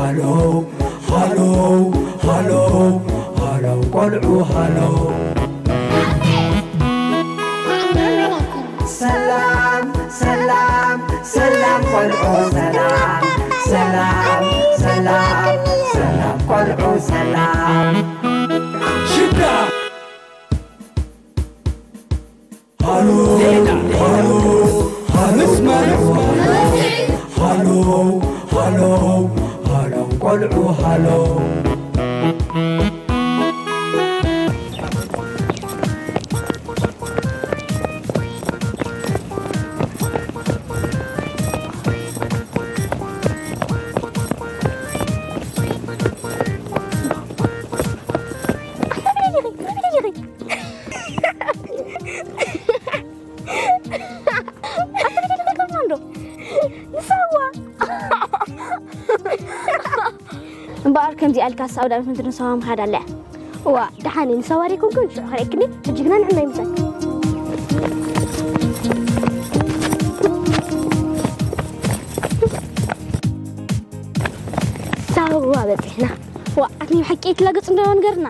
ሃሎ ሃሎ ሃሎ ሃሎ ቆልዑ ሃሎ። ሰላም ሰላም ሰላም ቆልዑ ሰላም ሰላም ሰላም ቆልዑ ሰላም። ሽዳ ሃሎ ዜና ሃሎ ሃሎ መስመር ሃሎ ሃሎ ሃሎ ቆልዑ ሃሎ። እምበኣር ከምዚኣ ኢልካ ሳውዲ ኣመት ምድሪ ንሳዋ ምኻድ ኣለያ። እዋ ደሓን እዩ፣ ንሳዋ ደይኮንኩን ሽዑ ከርእየክኒ፣ ሕጂ ግና ንዕና ይምሰል። ሳዋ በጺሕና። እዋ ኣትኒ ብሓቂ እትላገጽ እንዶ ንገርና።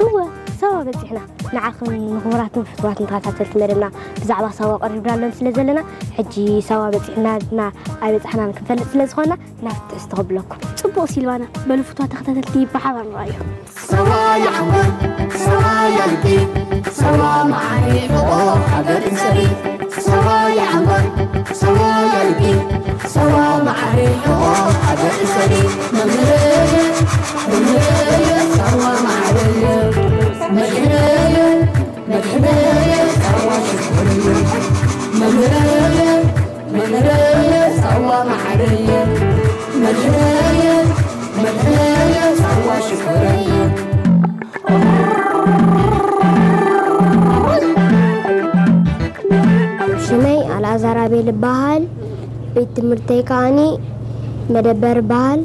እወ ሳዋ በጺሕና። ንዓኽን ንኽቡራትን ፍቱዋትን ተኸታተልቲ መደብና ብዛዕባ ሳዋ ቀሪብና ኣሎን ስለ ዘለና፣ ሕጂ ሳዋ በጺሕና ድና ኣይበጻሕናን ክንፈልጥ ስለ ዝኾንና፣ ናብ ትሕዝቶ ከብለኩም። ጽቡቕ ሲልቫና፣ በሉ ፍቱዋት ተኸታተልቲ ብሓባር ንርኣዮ። ሰዋ የዓንጎል፣ ሰዋ ያልቢ፣ ሰዋ መዓሪ ሕቖ ሃገር ሰሪ። ሰዋ የዓንጎል፣ ሰዋ ያልቢ፣ ሰዋ መዓሪ ሕቖ ሃገር ሰሪ። መምህረየ፣ መምህረየ፣ ሰዋ መዓረየ፣ መድሕነየ፣ መድሕነየ፣ ሰዋ ሽኮርየ። መምህረየ፣ መምህረየ፣ ሰዋ መዓረየ፣ መድሕነየ፣ መድሕነየ፣ ሰዋ ሽኮረየ። ሽመይ ኣልኣዛር ኣቤል እበሃል። ቤት ትምህርተይ ከኣኒ መደበር እበሃል።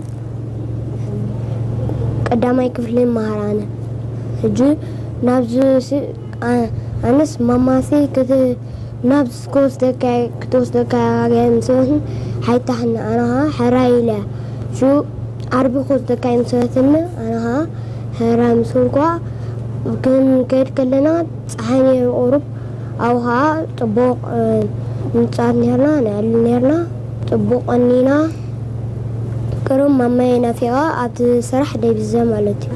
ቀዳማይ ክፍሊ እመሃር ኣነ። ሕጂ ናብዚ ስ-፣ ኣ-፣ ኣነስ ማማሲ ክት-፣ ናብዚ ክወስደካ፣ ክትወስደካ ገንዘብን ሓይታሕኒ ኣነ ኸኣ ሕራይ ኢለ። ሽዑ ዓርቢ ክወስደካ እዩ ምስ በለትኒ፣ ኣነ ኸኣ ሕራይ ምስ በልኩዋ ክንከይድ ከለና ጸሓይ ነይሩ ቁሩብ፣ ኣብኡ ኸኣ ጽቡቕ፣ እ፣ ንጻወት ኔርና፣ ነዕልል ኔርና፣ ጽቡቕ ቀኒና። ቅሩብ ማማየ ናፊቐ ኣብቲ ስራሕ ደይብዘ ማለት እዩ።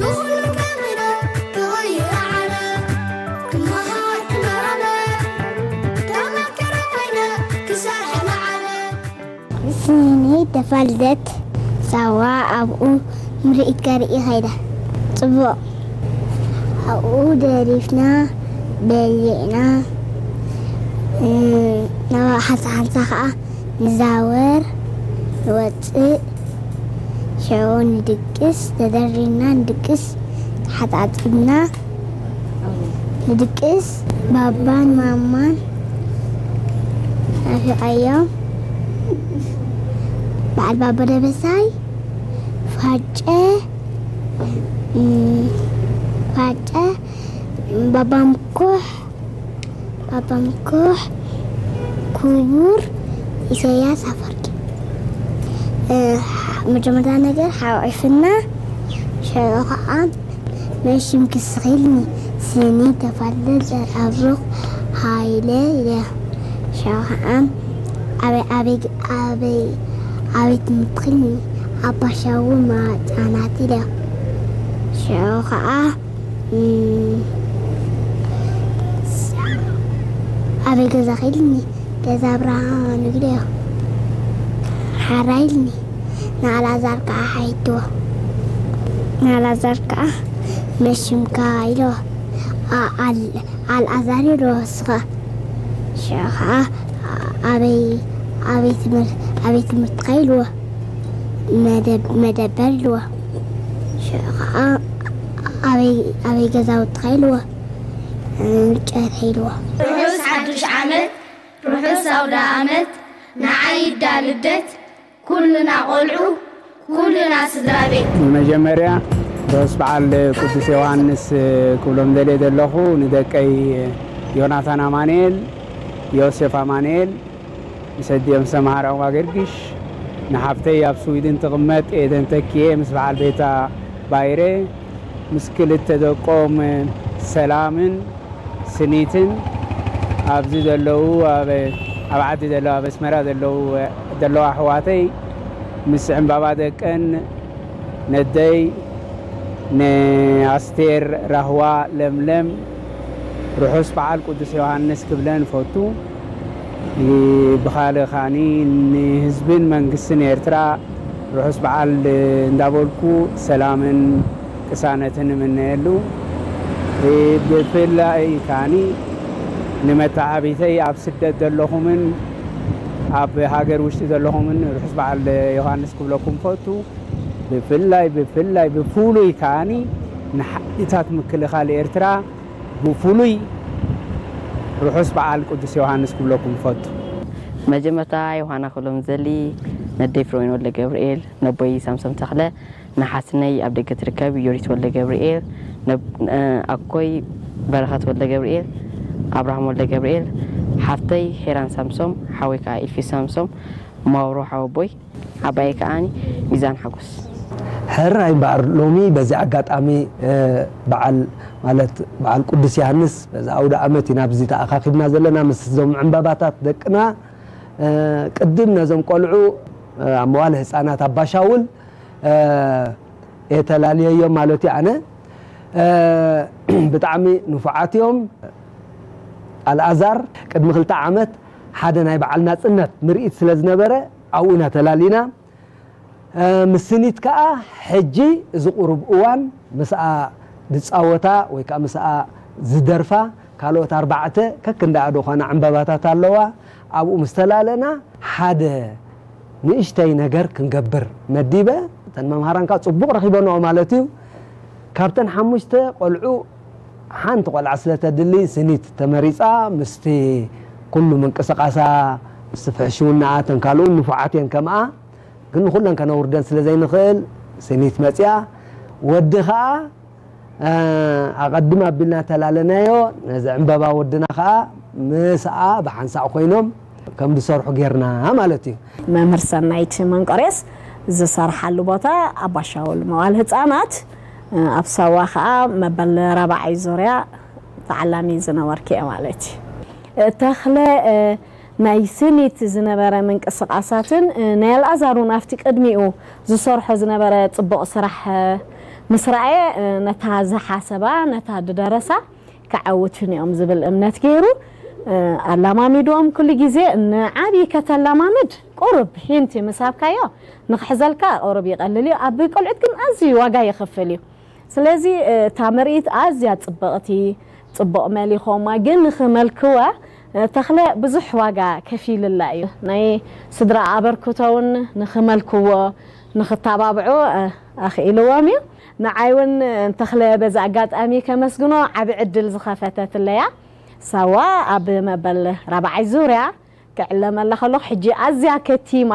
ስኒ ተፋልደት ሳዋ ኣብኡ ምርኢት ከርኢ ኸይደ። ጽቡቕ። ኣብኡ ደሪፍና፣ በሊዕና፣ እ፣ ናብ ሓንሳ ሓንሳ ኸኣ ንዛወር፣ ንወጽእ፣ ሽዑ ንድቅስ፣ ተደሪብና ንድቅስ፣ ተሓጻጺብና ንድቅስ፣ ባባን ማማን ናፊቐዮም፣ በዓል ባባ ደበሳይ፣ ፋጨ፣ ም፣ ፋጨ፣ ባባ ምኩሕ፣ ባባ ምኩሕ፣ ክቡር ኢሳያስ ኣፈወርቂ። እ፣ መጀመርታ ነገር ሓቋፊና፣ ሽዑ ኸዓ መን ሽምኪ እስኺ ኢልኒ፣ ስኒ ተፋልደት ዘርኣብሩኽ ሃይለ ኢለ። ሽዑ ኸዓ ኣበይ፣ ኣበይ፣ ኣበይ፣ ኣበይ ትምህርቲ ኢልኒ፣ ኣባሻዊ ማጫናት ኢለ። ሽዑ ኸዓ እም፣ ኣበይ ገዛኺ ኢልኒ፣ ገዛ ብርሃኑ ኢለዮ። ሓራይ ኢልኒ፣ ንኣልኣዛር ከኣ ሓቲትዎ። ንኣልኣዛር ከኣ መን ሽምካ ኢልዎ። ኣ-፣ ኣል-፣ ኣልኣዛር ኢልዎ፣ ንሱ ኸኣ። ሽዑ ኸኣ ኣበይ፣ ኣበይ ትምህር-፣ ኣበይ ትምህርትኻ ኢልዎ። መደብ-፣ መደበር ኢልዎ። ሽዑ ኸዓ ኣበይ፣ ኣበይ ገዛውትኻ ኢልዎ። ጨርሒ ኢልዎ። ርሑስ ሓዱሽ ዓመት፣ ርሑስ ኣውደ ኣመት፣ ንዓይ ይዳ ልደት፣ ኩልና ቆልዑ፣ ኩልና ስድራ ቤት። ብመጀመርያ ርሑስ በዓል ቅዱስ ዮሃንስ ክብሎም ደልየ ዘለኹ ንደቀይ ዮናታን ኣማኑኤል፣ ዮሴፍ ኣማኑኤል፣ ምስ ኣዲኦም ዝተምሃረ ኣባ ገርጊሽ፣ ንሓፍተይ ኣብ ስዊድን ትቕመጥ ኤደን ተኪኤ ምስ በዓል ቤታ ባይረ፣ ምስ ክልተ ደቆም ሰላምን ስኒትን፣ ኣብዚ ዘለዉ ኣብ፣ ኣብ ዓዲ ዘለዉ፣ ኣብ ኣስመራ ዘለዉ፣ ዘለዋ ኣሕዋተይ፣ ምስ ዕምባባ ደቀን፣ ነደይ፣ ንኣስቴር፣ ራህዋ፣ ለምለም፣ ርሑስ በዓል ቅዱስ ዮሃንስ ክብለን እፈቱ። ብኻልእ ከኣኒ ንህዝብን መንግስትን ኤርትራ ርሑስ በዓል እንዳበልኩ ሰላምን ቅሳነትን እምነየሉ። ብፍላይ ከኣኒ ንመተዓቢተይ ኣብ ስደት ዘለኹምን ኣብ ሃገር ውሽጢ ዘለኹምን ርሑስ በዓል ዮሃንስ ክብለኩም ፈቱ። ብፍላይ፣ ብፍላይ፣ ብፍሉይ ከኣኒ ንሓይልታት ምክልኻል ኤርትራ ብፍሉይ ርሑስ በዓል ቅዱስ ዮሃንስ ክብለኩም እፈቱ። መጀመርታ ዮሃና ክብሎም ዘሊ ነደይ ፍሮይን ወልደ ገብርኤል፣ ነቦይ ሳምሶም ተኽለ፣ ንሓትነይ ኣብ ደገ ትርከብ ዮዲት ወልደ ገብርኤል፣ ነብ-፣ እ፣ ኣኮይ በረኸት ወልደ ገብርኤል፣ ኣብርሃም ወልደ ገብርኤል፣ ሓፍተይ ሄራን ሳምሶም፣ ሓወይ ከኣ ኢልፊስ ሳምሶም፣ ማውሮ ሓወቦይ፣ ዓባየይ ከኣኒ ሚዛን ሓጎስ። ሕራይ እምበኣር ሎሚ በዚ ኣጋጣሚ፣ እ፣ በዓል፣ ማለት በዓል ቅዱስ ዮሃንስ በዚ ኣውደ ኣመት ኢና ኣብዚ ተኣኻኺብና ዘለና ምስ እዞም ዕምባባታት ደቅና። እ፣ ቅድም ነዞም ቆልዑ፣ እ፣ ኣብ መዋለ ህፃናት ኣባሻውል፣ እ፣ እየ ተላልየዮም ማለት እዩ። ኣነ፣ እ፣ ብጣዕሚ ንፉዓት እዮም። ኣልኣዛር ቅድሚ ክልተ ዓመት ሓደ ናይ በዓል ናጽነት ምርኢት ስለ ዝነበረ ኣብኡ ኢና ተላሊና። እ፣ ምስ ስኒት ከኣ ሕጂ እዚ ቁሩብ እዋን ምስኣ ዝጻወታ ወይ ከኣ ምስኣ ዝደርፋ ካልኦት ኣርባዕተ ከክንዳኣ ዝኾና ዕምባባታት ኣለዋ። ኣብኡ ምስ ተላለና ሓደ ንእሽተይ ነገር ክንገብር መዲበ፣ እተን መምሃራን ከኣ ጽቡቕ ረኺበንኦ ማለት እዩ። ካብተን ሓሙሽተ ቆልዑ ሓንቲ ቆልዓ ስለ ተድሊ ስኒት ተመሪጻ፣ ምስቲ ኩሉ ምንቅስቓሳ፣ ምስቲ ፍሕሽውናኣ፣ እተን ካልኡን ንፉዓት እየን ከምኣ፣ ግን ንኹለን ከነውርደን ስለ ዘይንኽእል ስኒት መጺኣ። ወዲ ኸኣ፣ እ፣ ኣቐድም ኣቢልና ተላለናዮ፣ ነዚ ዕምበባ ወድና ኸኣ ምስኣ ብሓንሳእ ኮይኖም ከም ዝሰርሑ ጌርና ማለት እዩ። መምህር ሰናይት መንቆሬስ ዝሰርሓሉ ቦታ ኣባሻውል መዋል ህፃናት፣ ኣብ ሳዋ ከዓ መበል ራብዓይ ዙርያ ተዓላሚ ዝነበርኪ እየ ማለት እዩ። ተኽለ፣ ናይ ስኒት ዝነበረ ምንቅስቃሳትን ናይ ኣልኣዛር እውን ኣብቲ ቅድሚኡ ዝሰርሖ ዝነበረ ፅቡቕ ስራሕ ምስ ረኣየ፣ ነታ ዝሓሰባ፣ ነታ ዝደረሳ፣ ክዓውቱን እዮም ዝብል እምነት ገይሩ፣ እ፣ ኣላማሚድዎም። ኩሉ ግዜ ንዓብዪ ከተላማምድ ቁሩብ ሂንቲ ምስ ሃብካዮ ንኽሕዘልካ ቁሩብ ይቐልል እዩ። ኣብ ቆልዑት ግን ኣዝዩ ዋጋ የኽፍል እዩ። ስለዚ፣ እ፣ እታ ምርኢት ኣዝያ ጽብቕቲ፣ ጽቡቕ መሊኾማ፣ ግን ንኽመልክወ፣ እ፣ ተኽለ ብዙሕ ዋጋ ከፊልላ እዩ። ናይ ስድራ ኣበርክቶ እውን ንኽመልክዎ፣ ንኽተባብዑ፣ እ፣ ኣኽኢልዎም እዩ። ንዓይ እውን ንተኽለ በዚ ኣጋጣሚ ከመስግኖ ዓቢ ዕድል ዝኸፈተትለያ። ሳዋ ኣብ መበል ራብዓይ ዙርያ ክዕለመላ ከለኹ ሕጂ ኣዝያ ከቲማ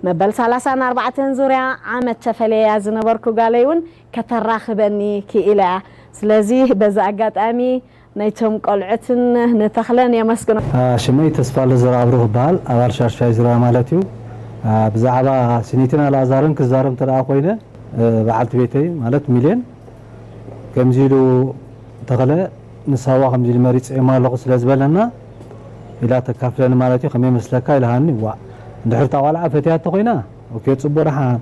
መበል ሰላሳን ኣርባዕተን ዙርያ ዓመት ተፈለያ ዝነበርኩ ጋለይ እውን ከተራኽበኒ ክኢላ እያ። ስለዚ በዚ ኣጋጣሚ ናይቶም ቆልዑትን ንተኽለን የመስግኖ። አ፣ ሽመይ ተስፋለ ዘርኣብሩኽ እበሃል፣ ኣባል ሻድሻይ ዙርያ ማለት እዩ። አ፣ ብዛዕባ ስኒትን ኣልኣዛርን ክዛረብ እንተ ደኣ ኮይነ፣ እ፣ በዓልቲ ቤተይ ማለት ሚልዮን ከምዚ ኢሉ ተኽለ ንሳዋ ከምዚ ኢሉ መሪጸዮም ኣለኹ ስለ ዝበለና ኢላ ተካፍለኒ ማለት እዩ። ከመይ መስለካ ኢልሃኒ። ዋእ፣ እንድሕር እታ ቆልዓ ፈትያ እንተኾይና፣ ኦኬ፣ ጽቡቕ ደሓን።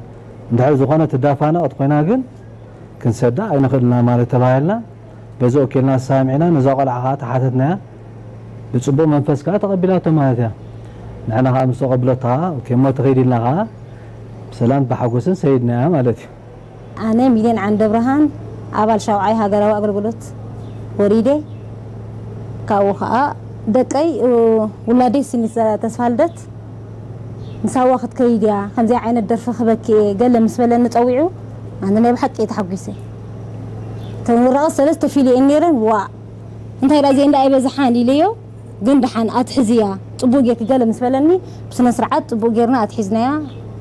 እንድሕር ዝኾነ ትዳፋነቕ እንተኾይና ግን ክንሰዳ ኣይንኽእልና ማለት ተባሂልና። በዚ ኦኬ ኢልና ተሰማሚዕና፣ ነዛ ቆልዓ ኸዓ ተሓተትናያ። ብጽቡቕ መንፈስ ከኣ ተቐቢላቶ ማለት እያ። ንሕና ኸዓ ምስ ተቐብለቶ ኸዓ፣ ኦኬ እሞ ትኸይድ ኢልና ኸዓ ብሰላም ብሓጎስን ሰይድናያ ማለት እዩ። ኣነ ሚልዮን ዓንደብርሃን፣ ኣባል ሻውዓይ ሃገራዊ ኣገልግሎት ወሪደ። ካብኡ ኸዓ ደቀይ፣ ውላደይ ስኒት ተስፋልደት ንሳዋ ክትከይድ እያ፣ ከምዚኣ ዓይነት ደርፊ ክህበኪ እየ፣ ገለ ምስ በለኒ ጸዊዑ፣ ኣነ ናይ ብሓቂ እየ ተሓጒሰ። እተን ወረቐት ሰለስተ ፊልየን ነይረን፣ ዋእ፣ እንታይ ደኣ እዚአን ደኣ ኣይበዝሓን ኢለዮ፣ ግን ደሓን ኣትሕዝያ፣ ጽቡቕ ጌርኪ ገለ ምስ በለኒ፣ ብስነ ስርዓት ጽቡቕ ጌርና ኣትሒዝናያ።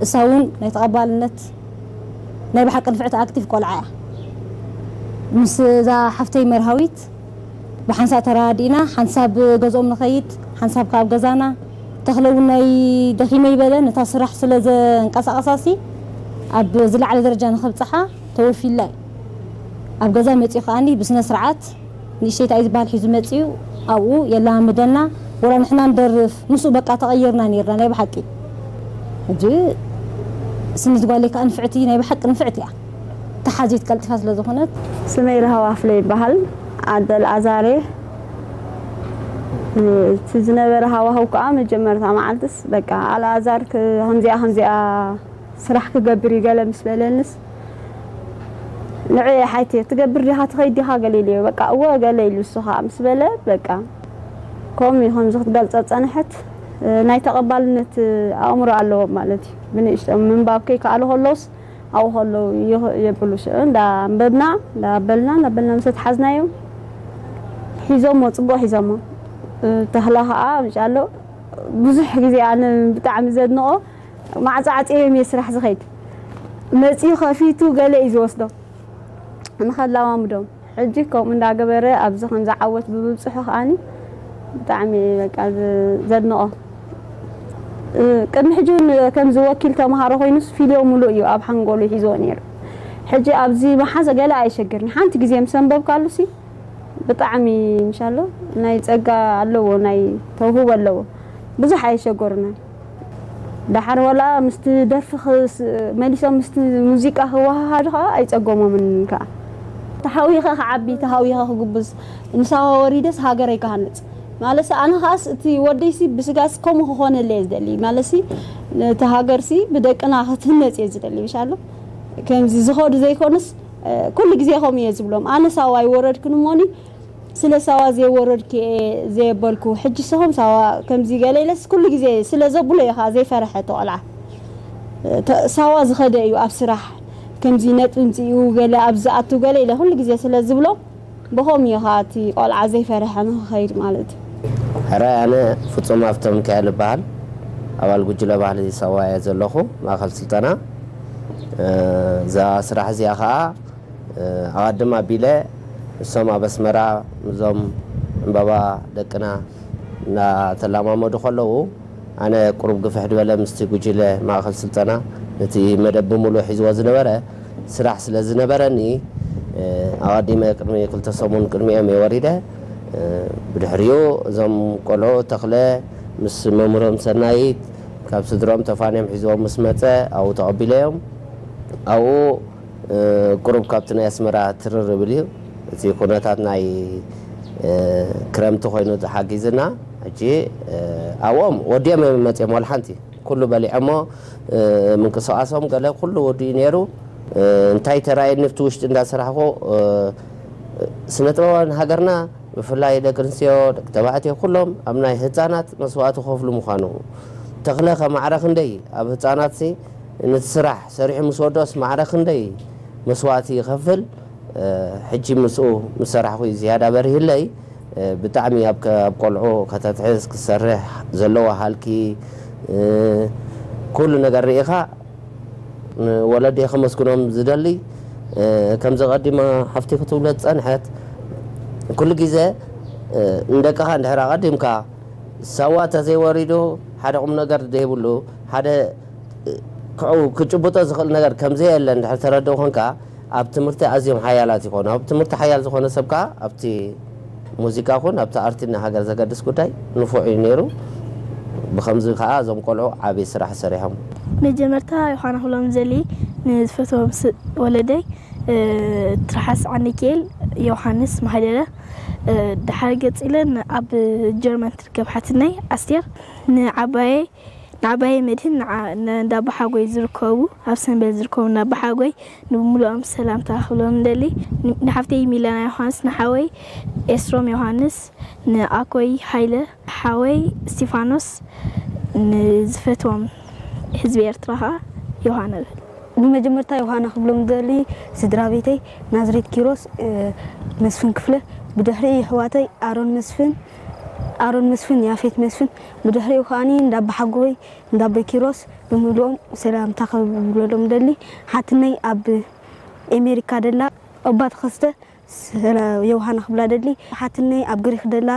እሳ እውን ናይ ተቐባልነት ናይ ብሓቂ ንፍዕቲ ኣክቲቭ ቆልዓ እያ። ምስ እዛ ሓፍተይ መርሃዊት ብሓንሳብ ተረዳዲእና፣ ሓንሳብ ገዝኦም ንኸይድ፣ ሓንሳብ ካብ ገዛና፣ ተኽለ እውን ናይ ደኺመ ይበለ፣ ነታ ስራሕ ስለ ዘንቀሳቐሳሲ ኣብ ዝለዓለ ደረጃ ንኸብጽሓ ተወፊላ እዩ። ኣብ ገዛ መጺኡ ከኣኒ ብስነ ስርዓት ንእሽተይ እንታይ ዝበሃል ሒዙ መጺኡ ኣብኡ የለማምደና። ወላ ንሕና ንደርፍ ምስኡ በቃ ተቐይርና ነይርና ናይ ብሓቂ። ሕጂ ስኒት ጓለይ ከኣ ንፍዕቲ፣ ናይ ብሓቂ ንፍዕቲ እያ። ተሓዚት ቀልጢፋ ስለ ዝኾነት። ስመይ ራህዋ ኣፍለ ይበሃል። ኣደ ኣልኣዛር እየ። እቲ ዝነበረ ሃዋህው ከኣ መጀመርታ መዓልትስ በቃ ኣልኣዛር ክ-፣ ከምዚኣ ከምዚኣ ስራሕ ክገብር እዩ ገለ ምስ በለንስ፣ ንዑ ሓይቴ ትገብር ዲኻ ትኸይድ ዲኻ ገለ ኢለዮ። በቃ እወ ገለ ኢሉ እሱ ከኣ ምስ በለ በቃ ከምኡ እዩ ከምዚ ክትገልጾ ጸንሐት። ናይ ተቐባልነት ኣእምሮ ኣለዎም ማለት እዩ። ብንእሽቶም ምንባብ ከይከኣሉ ከለውስ ኣብኡ ከለዉ ይኽ-፣ የብሉ ሽዑ እንዳ ኣንበብና፣ እንዳ በልና፣ እንዳ በልና ምስ ኣትሓዝናዮም ሒዞሞ፣ ጽቡቕ ሒዞሞ። ተኽላ ከኣ ምሻሎ ብዙሕ ግዜ ኣነ ብጣዕሚ ዘድንቖ፣ ማዕጻዕጽ እዮም እየ ስራሕ ዝኸይድ። መጺኡ ከፊቱ ገለ እዩ ዝወስዶ። ንኸላማምዶም። ሕጂ ከምኡ እንዳገበረ ኣብዚ ከምዚ ዓወት ብምብጽሑ ከኣኒ ብጣዕሚ በቃ ዝ-፣ ዘድንቖ። እ፣ ቅድሚ ሕጂ እውን ከምዚ ወኪል ተምሃሮ ኮይኑስ ፊልዮ ሙሉእ እዩ ኣብ ሓንጎሉ ሒዝዎ ነይሩ። ሕጂ ኣብዚ መሓዘ ገለ ኣይሸግርን። ሓንቲ ግዜ ምስ ኣንበብካሉሲ ብጣዕሚ፣ ምሻሎ፣ ናይ ጸጋ ኣለዎ፣ ናይ ተውህቦ ኣለዎ። ብዙሕ ኣየሸገሩናን። ደሓር ወላ ምስቲ ደርፊ ክስ-፣ መሊሶም ምስቲ ሙዚቃ ክወሃሃዱ ከኣ ኣይጸገሞምን ከኣ። ተሃዊኸ ክዓቢ፣ ተሃዊኸ ክጉብዝ፣ ንሳዋ ወሪደስ ሃገረይ ክሃንጽ። ማለትሲ ኣነ ከኣስ እቲ ወደይሲ ብስጋስ ከምኡ ክኾነለይ እየ ዝደሊ። ማለትሲ ነቲ ሃገርሲ ብደቅና ክትህነጽ እየ ዝደሊ፣ ምሻሎ። ከምዚ ዝኸዱ ዘይኮኑስ፣ እ፣ ኩሉ ግዜ ከምኡ እየ ዝብሎም። ኣነ ሳዋ ኣይወረድኩን እሞኒ፣ ስለ ሳዋ ዘይወረድኩ እየ ዘየበልኩ። ሕጂ ስኹም ሳዋ ከምዚ ገለ ኢለስ ኩሉ ግዜ ስለ ዘብሎ እዩ ኸዓ ዘይፈርሐ እቲ ቆልዓ። ተ-፣ ሳዋ ዝኸደ እዩ ኣብ ስራሕ። ከምዚ ነጥቢ ምጽኡ ገለ ኣብ ዝኣቱ ገለ ኢለ ኩሉ ግዜ ስለ ዝብሎ፣ ብኸም እዩ ኸዓ እቲ ቆልዓ ዘይፈርሐ ንኽኸይድ ማለት እዩ። ሕራይ፣ ኣነ ፍጹም ሃብቶም ሚካኤል እበሃል። ኣባል ጉጅለ ባህሊ ሳዋ እየ ዘለኹ፣ ማእከል ስልጠና። እ፣ እዛ ስራሕ እዚኣ ኸዓ፣ እ፣ ኣቐድም ኣቢለ እሶም ኣብ ኣስመራ ምስዞም ዕምባባ ደቅና እናተለማመዱ ከለዉ፣ ኣነ ቁሩብ ግፍሕ ዝበለ ምስቲ ጉጅለ ማእከል ስልጠና ነቲ መደብ ብምሉእ ሒዝዎ ዝነበረ ስራሕ ስለ ዝነበረኒ፣ እ፣ ኣቐዲመ ቅድሚ ክልተ ሰሙን ቅድሚኦም እየ ወሪደ። እ፣ ብድሕሪኡ እዞም ቆልዑ ተኽለ ምስ መምህሮም ሰናይት ካብ ስድሮም ተፋንዮም ሒዝዎም ምስ መጸ ኣብኡ ተቐቢለዮም። ኣብኡ፣ እ፣ ቁሩብ ካብቲ ናይ ኣስመራ ትርር ይብል እዩ። እቲ ኩነታት ናይ፣ እ፣ ክረምቲ ኮይኑ ተሓጊዝና። ሕጂ፣ እ፣ ኣብኦም ወዲኦም እዮም መጺኦም፣ ዋላ ሓንቲ። ኩሉ በሊዖሞ፣ እ፣ ምንቅስቓሶም ገለ ኩሉ ወዲኡ ነይሩ። እ፣ እንታይ ተራእየኒ ኣብቲ ውሽጢ እንዳሰራሕኩ፣ እ፣ ስነ ጥበባውያን ሃገርና ብፍላይ ደቂ ኣንስትዮ፣ ደቂ ተባዕትዮ ኩሎም ኣብ ናይ ህጻናት መስዋእቲ ክኸፍሉ ምዃኑ። ተኽለ ከ ማዕረ ክንደይ ኣብ ህጻናትሲ ነቲ ስራሕ ሰሪሑ ምስ ወደኦስ ማዕረ ክንደይ መስዋእቲ ይኸፍል። እ፣ ሕጂ ምስኡ ምስ ሰራሕኩ እዩ ዝያዳ በሪህለይ። እ፣ ብጣዕሚ ኣብ ከ-፣ ኣብ ቆልዑ ከተትሕዝ ክሰርሕ ዘለዎ ሃልኪ፣ እ፣ ኩሉ ነገር ርኢኻ ንወለዲ ከመስግኖም ዝደሊ፣ እ፣ ከምዚ ቀዲማ ሓፍቲ ክትብሎ ዝጸንሐት፣ ኩሉ ግዜ፣ እ፣ ንደቅኻ እንድሕር ኣቐዲምካ ሳዋ ተዘይወሪዱ ሓደ ቁም ነገር ዘይብሉ፣ ሓደ፣ እ፣ ክዑ-፣ ክጭብጦ ዝኽእል ነገር ከም ዘየለ እንድሕር ተረድኡ ኮንካ፣ ኣብ ትምህርቲ ኣዝዮም ሓያላት ይኾኑ። ኣብ ትምህርቲ ሓያል ዝኾነ ሰብ ከኣ ኣብቲ ሙዚቃ ኹን ኣብቲ ኣርቲ ንሃገር ዘገድስ ጉዳይ ንፉዕ እዩ ነይሩ። ብኸምዚ ከኣ እዞም ቆልዑ ዓቢ ስራሕ ሰሪሖም። መጀመርታ ዮሃና ክብሎም ዘሊ ንዝፈትዎም ስ-፣ ወለደይ፣ እ፣ ትርሓስ ዓንድኪኤል፣ ዮሃንስ ማህደረ፣ እ፣ ድሓር ገጽ ኢለ ን-፣ ኣብ ጀርመን ትርከብ ሓትነይ ኣስቴር፣ ንዓባየይ ንዓባየ መድህን ንዓ-፣ ን-፣ እንዳባሓጎይ ዝርከቡ፣ ኣብ ሰንበል ዝርከቡ እንዳባሓጎይ ንምሉኦም ሰላምታ ክብሎም ንደሊ። ን-፣ ንሓፍተይ ሚለና ዮሃንስ፣ ንሓወይ ኤስሮም ዮሃንስ፣ ንኣኮይ ሃይለ፣ ሓወይ እስቲፋኖስ፣ ንዝፈትዎም ህዝቢ ኤርትራ ኸኣ ዮሃና እብል። ብመጀመርታ ዮሃና ክብሎም ዝደሊ ስድራ ቤተይ፣ ናዝሬት ኪሮስ፣ እ፣ መስፍን ክፍለ፣ ብድሕሪኡ የሕዋተይ ኣሮን መስፍን፣ ኣሮን መስፍን፣ ያፌት መስፍን፣ ብድሕሪኡ ከኣኒ እንዳባሓጎይ፣ እንዳቦይ ኪሮስ ብምልኦም ሰላምታ ክብለሎም ደሊ። ሓትነይ ኣብ ኤሜሪካ ደላ፣ ኦባ ተኸስተ፣ ሰላ-፣ ዮሃና ክብላ ደሊ። ሓትነይ ኣብ ግሪክ ደላ፣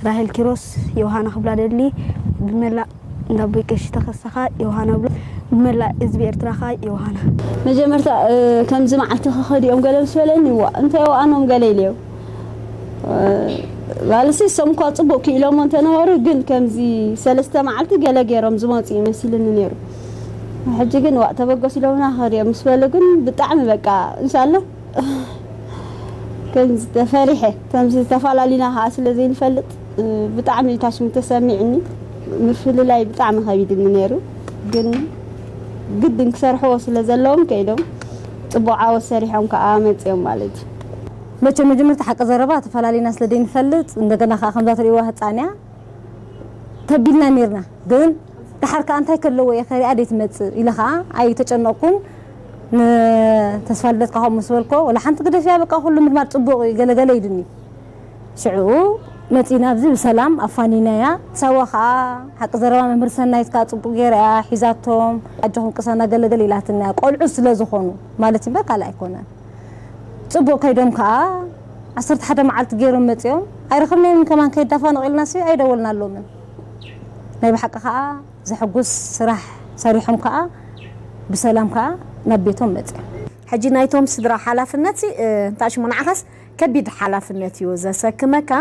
ራሄል ኪሮስ፣ ዮሃና ክብላ ደሊ። ብመላእ እንዳቦይ ቀሺ ተኸሰኻ ዮሃና ብሎ፣ ንመላእ ህዝቢ ኤርትራ ኸኣ ዮሃና። መጀመርታ፣ እ፣ ከምዚ መዓልቲ ክኸዱ እዮም ገለ ምስ በለኒ፣ ዋ፣ እንታይ ወኣኖም ገለ ኢለዮ። እ፣ ባልሲ እሶም እኳ ጽቡቕ ክኢሎሞ እንተነበሩ፣ ግን ከምዚ ሰለስተ መዓልቲ ገለ ገይሮም ዝመጹ እዩ መሲልኒ ነይሩ። ሕጂ ግን፣ ዋእ፣ ተበገሱ ኢሎምና ክኸዱ እዮም ምስ በሉ ግን፣ ብጣዕሚ በቃ፣ እንሻላ፣ ከም ዝተፈሪሐ፣ ከም ዝተፈላሊና ኸዓ ስለ ዘይንፈልጥ፣ እ፣ ብጣዕሚ እዩ ታሽሙ ተሰሚዕኒ። ምፍልላይ ብጣዕሚ ከቢድኒ ነይሩ። ግን ግድን ክሰርሕዎ ስለ ዘለዎም ከይዶም ጽቡቕ ዓወት ሰሪሖም ከኣ መጺኦም ማለት እዩ። መቸም መጀመርታ ሓቂ ዘረባ ተፈላሊና ስለ ዘይንፈልጥ፣ እንደገና ከኣ ከምዛ ትርእይዋ ህጻን እያ። ተቢልና ኔርና። ግን ደሓር ከኣ እንታይ ከለዎ እየ ከሪኣ ደይ ትመጽእ ኢለ ከኣ ኣይተጨነቕኩን። ንተስፋ ልደት ከኣ ከምኡ ምስ በልኮ፣ ወላ ሓንቲ ግደፍያ፣ በቃ ኩሉ ምድማር ጽቡቕ እዩ፣ ገለገለ ኢሉኒ። ሽዑ መጺና ኣብዚ ብሰላም ኣፋኒናያ። ሳዋ ከኣ ሓቂ ዘረባ መምህር ሰናይት ከኣ ጽቡቕ ገይራ እያ ሒዛቶም፣ ኣጆኹም ቅሰና ገለገለ ኢላትና እያ። ቆልዑ ስለ ዝኾኑ ማለት እምበር ካልእ ኣይኮነን። ጽቡቕ ከይዶም ከኣ ዓሰርተ ሓደ መዓልቲ ገይሮም መጺኦም። ኣይረኸብናዮምን ከማን ከይዳፋነቑ ኢልናሲ ኣይደወልናሎምን። ናይ ብሓቂ ከኣ ዘሕጉስ ስራሕ ሰሪሖም ከኣ ብሰላም ከኣ ናብ ቤቶም መጺኦም። ሕጂ ናይቶም ስድራ ሓላፍነትሲ፣ እ፣ እንታይ ሽሙ ንዓኻስ ከቢድ ሓላፍነት እዩ ዘሰክመካ።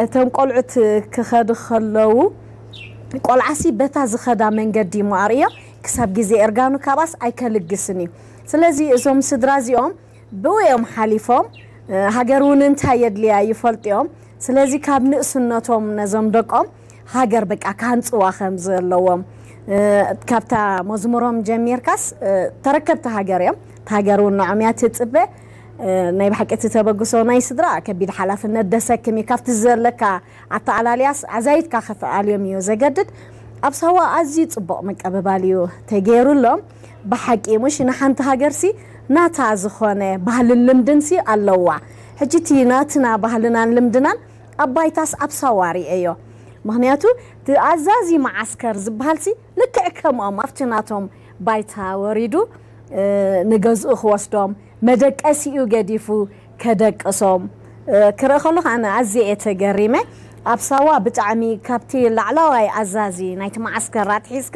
እቶም ቆልዑት ክኸዱ ከለዉ፣ ቆልዓሲ በታ ዝኸዳ መንገዲ እሞ ኣርእዮ፣ ክሳብ ግዜ እርጋኑ ካብኣስ ኣይከልግስን እዩ። ስለዚ እዞም ስድራ እዚኦም ብኡ እዮም ሓሊፎም። እ፣ ሃገር እውን እንታይ የድልያ ይፈልጡ እዮም። ስለዚ ካብ ንእስነቶም ነዞም ደቆም ሃገር በቃ ክሃንጽዋ ከም ዘለዎም፣ እ፣ ካብታ መዝሙሮም ጀሚርካስ፣ እ፣ ተረከብቲ ሃገር እዮም። እታ ሃገር እውን ንዖም እያ ትጽበ። እ፣ ናይ ብሓቂ እቲ ተበግሶ ናይ ስድራ ከቢድ ሓላፍነት ደሰክም እዩ። ካብቲ ዘለካ ኣተኣላልያስ ኣዛይድካ ከተኣልዮም እዩ ዘገድድ። ኣብ ሳዋ ኣዝዩ ጽቡቕ ምቅብባል እዩ ተገይሩሎም። ብሓቂ፣ ምሽ ንሓንቲ ሃገርሲ ናታ ዝኾነ ባህልን ልምድንሲ ኣለዋ። ሕጂ እቲ ናትና ባህልናን ልምድናን ኣብ ባይታስ ኣብ ሳዋ ርእየዮ። ምኽንያቱ፣ እቲ ኣዛዚ መዓስከር ዝበሃልሲ ልክዕ ከምኦም ኣብቲ ናቶም ባይታ ወሪዱ፣ እ፣ ንገዝኡ ክወስዶም፣ መደቀሲኡ ገዲፉ ከደቅሶም፣ እ፣ ክርኢ ከለኹ ኣነ ኣዝየ እየ ተገሪመ። ኣብ ሳዋ ብጣዕሚ ካብቲ ላዕለዋይ ኣዛዚ ናይቲ መዓስከር ኣትሒዝካ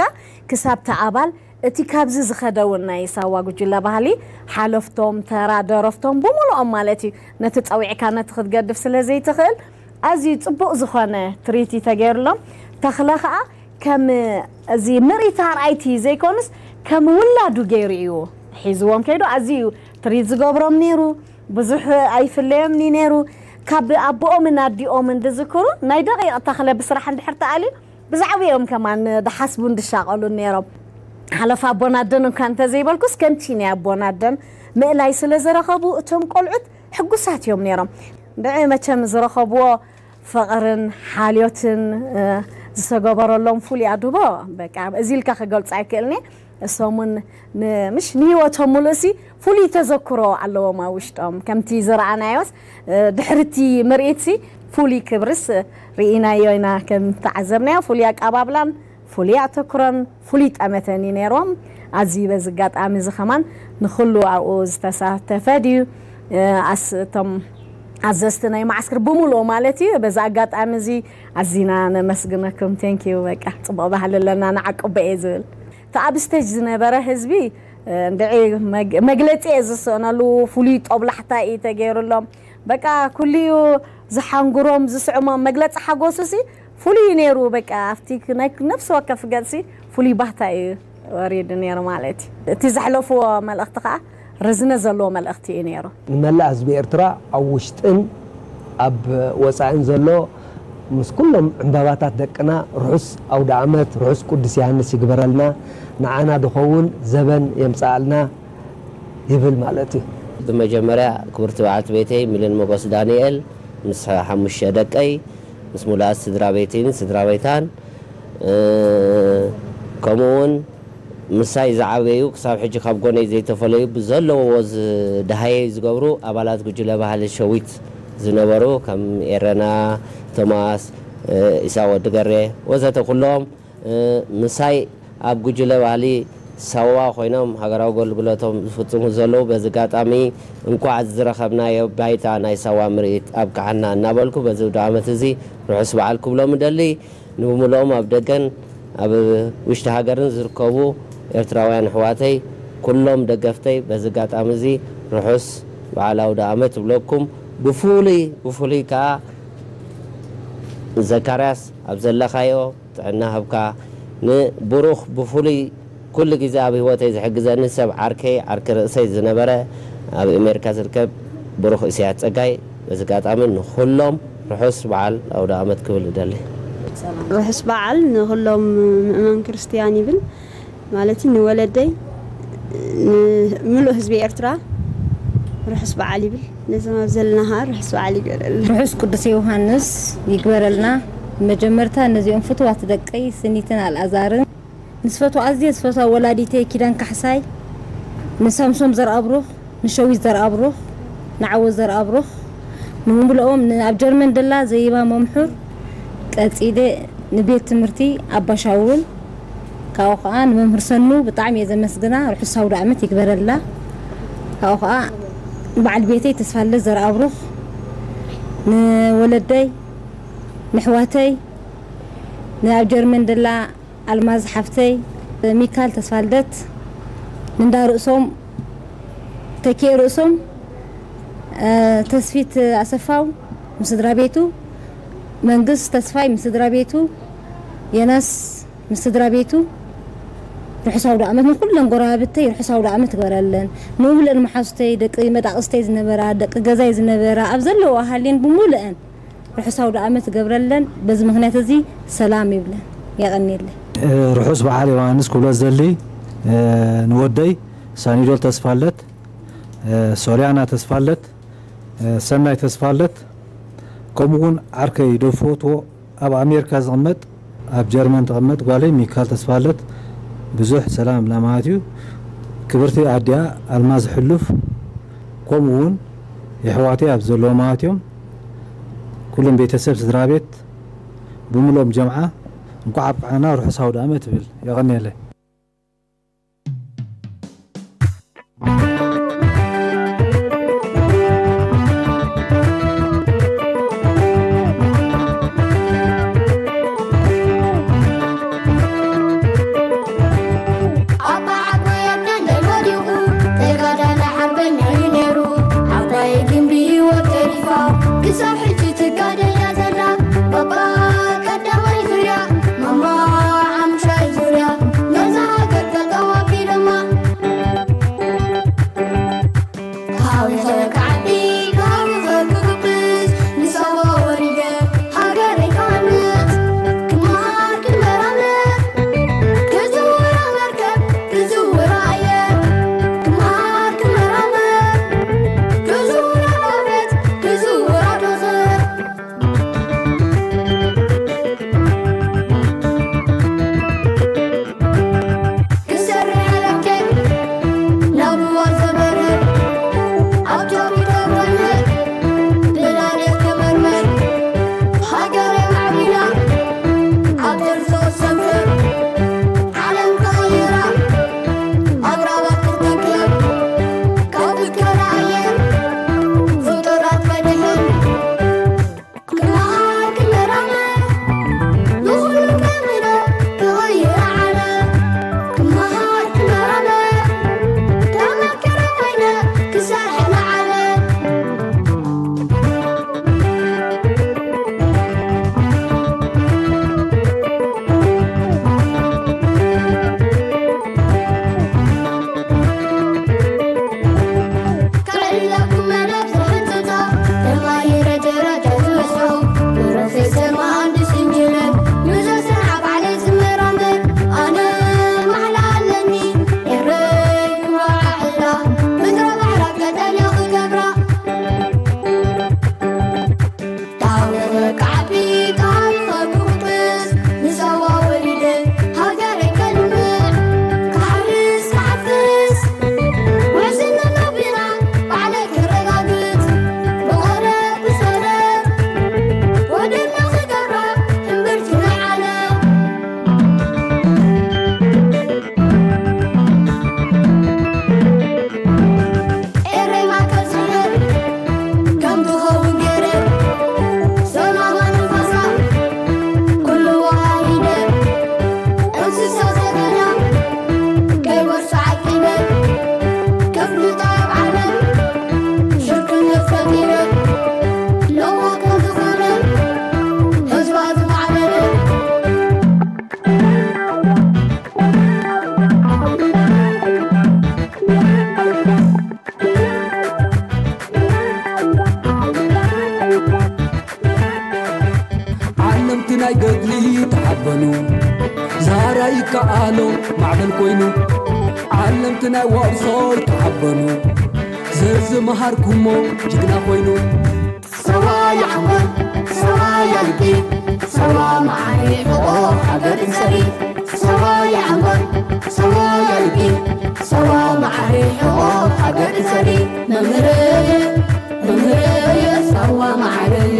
ክሳብ እቲ ኣባል፣ እቲ ካብዚ ዝኸደ እውን ናይ ሳዋ ጉጅለ ባህሊ ሓለፍቶም፣ ተራ ደረፍቶም ብምሉኦም ማለት እዩ። ነቲ ጸዊዕካ ነቲ ክትገድፍ ስለ ዘይትኽእል፣ ኣዝዩ ጽቡቕ ዝኾነ ትሪት እዩ ተገይሩሎም። ተኽለ ኸኣ ከም እዚ ምርኢት ኣርኣይቲ ዘይኮኑስ ከም ውላዱ ገይሩ እዩ ሒዝዎም ከይዱ። ኣዝዩ እዩ ትሪት ዝገብሮም ነይሩ። ብዙሕ ኣይፍለዮምን እዩ ነይሩ። ካብ ኣቦኦምን ኣዲኦምን ዝዝክሩ ናይ ደቂቕ ተኽለ ብስራሕ እንድሕር ተኣልዩ ብዛዕባኦም ከማን ድሓስቡን ድሻቐሉን ነይሮም። ሓለፋ ኣቦን ኣደን እኳ እንተዘይበልኩስ፣ ከምቲ ናይ ኣቦን ኣደን ምእላይ ስለ ዝረኸቡ፣ እቶም ቆልዑት ሕጉሳት እዮም ነይሮም። እንድዒ መቸም ዝረኸብዎ ፍቕርን ሓልዮትን፣ እ፣ ዝተገበረሎም ፍሉይ ኣድህቦ፣ በቃ፣ እዚ ኢልካ ክገልጾ ኣይክእልን እየ። እሶም እውን ን-፣ ምሽ ንህይወቶም ምሉእሲ ፍሉይ ተዘክሮ ኣለዎም ኣብ ውሽጦም። ከምቲ ዝረኣናዮስ፣ እ፣ ድሕሪ እቲ ምርኢትሲ ፍሉይ ክብርስ ርኢናዮ ኢና፣ ከም ተዓዘብናዮ ፍሉይ ኣቀባብላን ፍሉይ ኣተኩሮን ፍሉይ ጠመተን እዩ ነይርዎም። ኣዝዩ በዚ ኣጋጣሚ እዚ ከማን ንኹሉ ኣብኡ ዝተሳተፈ ድዩ፣ እ፣ ኣስ-፣ እቶም ኣዘዝቲ ናይ መዓስከር ብምሉኡ ማለት እዩ። በዚ ኣጋጣሚ እዚ ኣዚና ነመስግነኩም። ቴንኪዩ። በቃ፣ ጽቡቕ ባህሊ ኣለና፣ ንዓቅቦ እየ ዝብል። እቲ ኣብ ስቴጅ ዝነበረ ህዝቢ፣ እ፣ እንድዒ መግ-፣ መግለጺ እየ ዝስእነሉ፣ ፍሉይ ጦብላሕታ እዩ ተገይሩሎም። በቃ፣ ኩሉ እዩ ዝሓንግሮም፣ ዝስዕሞም። መግለጺ ሓጎሱሲ ፍሉይ እዩ ነይሩ። በቃ፣ ኣብቲ ናይ ነፍሲ ወከፍ ገጽሲ ፍሉይ ባህታ እዩ ወሪዱ ነይሩ ማለት እዩ። እቲ ዘሕለፍዎ መልእኽቲ ከኣ ርዝነት ዘለዎ መልእኽቲ እዩ ነይሩ። ንመላእ ህዝቢ ኤርትራ ኣብ ውሽጥን ኣብ ወጻእን ዘሎ፣ ምስ ኩሎም ዕምባባታት ደቅና፣ ርሑስ ኣውደ ዓመት፣ ርሑስ ቅዱስ ዮሃንስ ይግበረልና፣ ንዓና ድኸውን ዘበን የምጽኣልና ይብል ማለት እዩ። ብመጀመርያ ክብርቲ በዓልቲ ቤተይ ሚልን ሞጎስ ዳንኤል ምስ ሓሙሽተ ደቀይ፣ ምስ ሙሉኣት ስድራ ቤተይን ስድራ ቤታን፣ እ፣ ከምኡ እውን ምሳይ ዝዓበዩ፣ ክሳብ ሕጂ ካብ ጎነይ ዘይተፈለዩ፣ ብዘለዎ ዝደሃየይ ዝገብሩ ኣባላት ጉጅለ ባህሊ ሸዊት ዝነበሩ፣ ከም ኤረና፣ ቶማስ፣ እ፣ ኢሳቅ ወዲ ገሬ ወዘተ ኩሎም፣ እ፣ ምሳይ ኣብ ጉጅለ ባህሊ ሳዋ ኮይኖም ሃገራዊ ኣገልግሎቶም ዝፍጽሙ ዘለዉ፣ በዚ ኣጋጣሚ እንኳዕ ዝረኸብናዮ ባይታ ናይ ሳዋ ምርኢት ኣብቅዓና እናበልኩ፣ በዚ ኣውደ ዓመት እዚ ርሑስ በዓል ክብሎም እደሊ። ንብምልኦም ኣብ ደገን ኣብ ውሽጢ ሃገርን ዝርከቡ ኤርትራውያን ኣሕዋተይ፣ ኩሎም ደገፍተይ፣ በዚ ኣጋጣሚ እዚ ርሑስ በዓል ኣውደ ኣመት እብለኩም። ብፍሉይ፣ ብፍሉይ ከኣ ዘካርያስ፣ ኣብ ዘለኻዮ ጥዕና ሃብካ። ንብሩኽ፣ ብፍሉይ ኩሉ ግዜ ኣብ ህይወተይ ዝሕግዘኒ ሰብ ዓርከይ፣ ዓርኪ ርእሰይ ዝነበረ ኣብ ኣሜሪካ ዝርከብ ብሩኽ እስያስ ጸጋይ፣ በዚ ኣጋጣሚ ንኹሎም ርሑስ በዓል ኣውደ ኣመት ክብል እደሊ። ርሑስ በዓል ንኹሎም ምእመን ክርስትያን ይብል፣ ማለት ንወለደይ፣ ንምሉእ ህዝቢ ኤርትራ ርሑስ በዓል ይብል። ነዞም ኣብ ዘለና ኸዓ ርሑስ በዓል ይግበረልና። ርሑስ ቅዱስ ዮሃንስ ይግበረልና። መጀመርታ ነዚኦም ፍቱዋት ደቀይ ስኒትን ኣልኣዛርን፣ ንስፈቱ ኣዝየ ዝፈትዋ ወላዲተይ ኪዳን ካሕሳይ፣ ንሳምሶም ዘርኣብሩኽ፣ ንሸዊት ዘርኣብሩኽ፣ ንዓወት ዘርኣብሩኽ፣ ንምሉኦም፣ ን-፣ ኣብ ጀርመን ደላ ዘይባ መምሑር፣ ቀጺለ ንቤት ትምህርቲ ኣባሻውል፣ ካብኡ ኸዓ ንመምህር ሰኑ ብጣዕሚ እየ ዘመስግና። ርሑስ ኣውደ ዓመት ይግበረላ። ካብኡ ኸዓ ንበዓል ቤተይ ተስፋለት ዘርኣብሩኽ፣ ንወለደይ፣ ንሕዋተይ፣ ንኣብ ጀርመን ደላ ኣልማዝ ሓፍተይ፣ ሚካል ተስፋልደት፣ ንእንዳ ርእሶም፣ ተኪኤ ርእሶም፣ እ፣ ተስፊት ኣሰፋው ምስ ስድራ ቤቱ፣ መንግስት ተስፋይ ምስ ስድራ ቤቱ፣ የናስ ምስ ስድራ ቤቱ፣ ርሑስ ኣውደ ዓመት ንኩለን ጎረባብተይ ርሑስ ኣውደ ዓመት ይግበረለን። ንሙሉእን መሓዙተይ፣ ደቂ መጣቕስተይ ዝነበራ፣ ደቂ ገዛይ ዝነበራ፣ ኣብ ዘለዋ ሃልየን ብሙሉእን ርሑስ ኣውደ ዓመት ይገብረለን። በዚ ምኽንያት እዚ ሰላም ይብለን። የቐንየለይ። ርሑስ በዓል ዮሃንስ ክብሎ ዝደሊ፣ እ፣ ንወደይ ሳኒዶል ተስፋለት፣ እ፣ ሶልያና ተስፋለት፣ እ፣ ሰናይ ተስፋለት፣ ከምኡ እውን ዓርከይ ዶ ዝፈትዎ ኣብ ኣሜሪካ ዝቕመጥ፣ ኣብ ጀርመን ትቕመጥ ጓለይ ሚካል ተስፋለት ብዙሕ ሰላም ለማለት እዩ። ክብርቲ ኣዲኣ ኣልማዝ ሕሉፍ፣ ከምኡ እውን የሕዋተይ ኣብ ዘለዎ ማለት እዮም። ኩሎም ቤተሰብ፣ ስድራ ቤት፣ ብምሎም ጀምዓ፣ እንኳዕ ኣብቅዓና፣ ርሑስ ኣውደ ዓመት እብል። የቐንየለይ። ኣባ ዓቦይ ኣብ ደንደል ወዲቑ፣ ተጋዳላይ ሓርበኛ እዩ ነይሩ። ዓባይ ግንቢ ህይወት ተሪፋ፣ ክሳብ ሕጂ ትጋደል እያ ዘላ። ባባ ቀዳማይ ዙርያ፣ ማማ ሓሙሻይ ዙርያ፣ እንስሳ ዘገዳም ቀይ ወርሲ ዓቂበ፣ ከፍልጦ ኣብ ዓለም ሽርክነት ፈጢረ፣ ለዋህ ከም ዝኾነ ህዝባ ዝማዕበለ። ዓለምቲ ናይ ገድሊ ተሓበኑ፣ ዛራ ይከኣሎ ማዕበል ኮይኑ። ዓለምቲ ናይ ዋርሳይ ተሓበኑ፣ ዘዝመሃርኩሞ ጅግና ኮይኑ። ሰዋ ይዓንጎል፣ ሰዋ ያልቢ፣ ሰዋ መዓሪ ሕቆ ሃገር ትጸሪ። ሰዋ ይዓንጎል፣ ሰዋ ያልቢ፣ ሰዋ መዓሪ ሕቆ ሃገር ትጸሪ። መምህረየ፣ መምህረየ፣ ሳዋ መዓረየ፣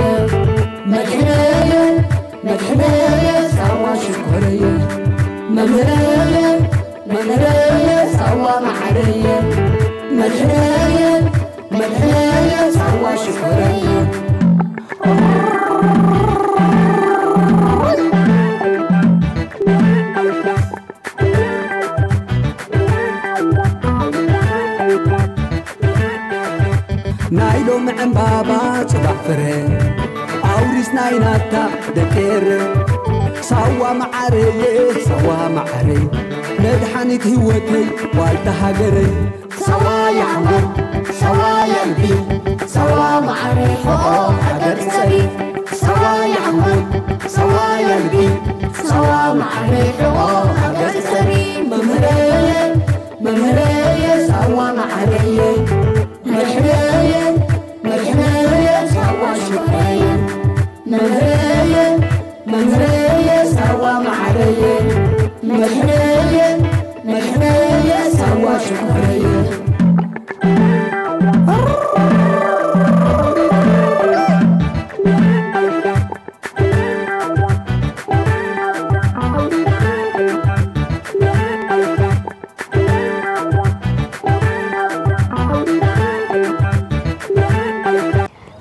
መድሕነየ፣ መድሕነየ፣ ሳዋ ሽኮረየ፣ መምህረየ፣ መምህረየ፣ ሳዋ መዓረየ፣ መድሕነየ፣ መድሕነየ፣ ሳዋ ሽኮረየ። ናይ ሎሚ ዕምባባ ጽባሕ ፍረ፣ ኣውሪስ ናይ ናታ ደቂ ኤረ። ሳዋ መዓረየ፣ ሳዋ መዓረይ፣ መድሓኒት ህይወተይ፣ ዋልታ ሃገረይ። ሳዋ ያዕቆብ፣ ሳዋ ያልቢ፣ ሳዋ መዓረይ፣ ሕቖ ሃገር ትጸሪ። ሳዋ ያዕቆብ፣ ሳዋ ያልቢ፣ ሳዋ መዓረይ፣ ሕቖ ሃገር ትጸሪ። መምህረየ፣ መምህረየ፣ ሳዋ መዓረየ፣ መድሕነየ፣ መድሕነየ፣ ሳዋ ሽኮረየ፣ መምህረየ፣ መምህረየ፣ ሳዋ መዓረየ፣ መድሕነየ፣ መድሕነየ፣ ሳዋ ሽኮረየ።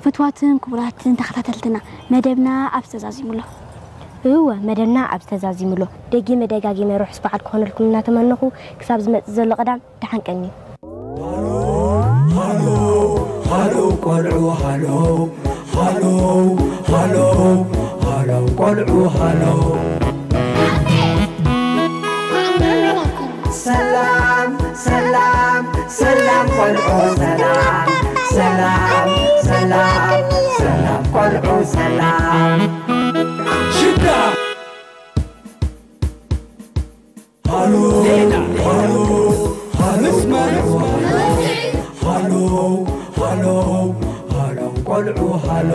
ፍትዋትን ክቡራትን ተኸታተልትና፣ መደብና ኣብ ዝተዛዚሙሎ። እወ፣ መደብና ኣብ ዝተዛዚሙሎ። ደጊመ ደጋጊመ ርሑስ በዓል ክኾነልኩም እናተመነኹ፣ ክሳብ ዝመጽእ ዘሎ ቀዳም ደሓን ቀንዩ። ሃሎ፣ ሃሎ፣ ቆልዑ፣ ሃሎ፣ ሃሎ፣ ሃሎ፣ ሃሎ፣ ቆልዑ፣ ሃሎ። ሰላም፣ ሰላም፣ ሰላም ቆልዑ፣ ሰላም፣ ሰላም፣ ሰላም፣ ሰላም ቆልዑ፣ ሰላም። ሽዳ። ሃሎ፣ ዜና። ሃሎ፣ ሃሎ፣ ሃሎ፣ ሃሎ፣ ሃሎ፣ ሃሎ፣ ቆልዑ፣ ሃሎ።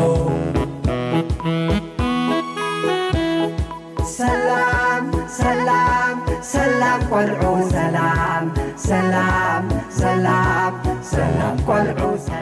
ሰላም፣ ሰላም፣ ሰላም ቆልዑ፣ ሰላም፣ ሰላም፣ ሰላም፣ ሰላም ቆልዑ፣ ሰላም።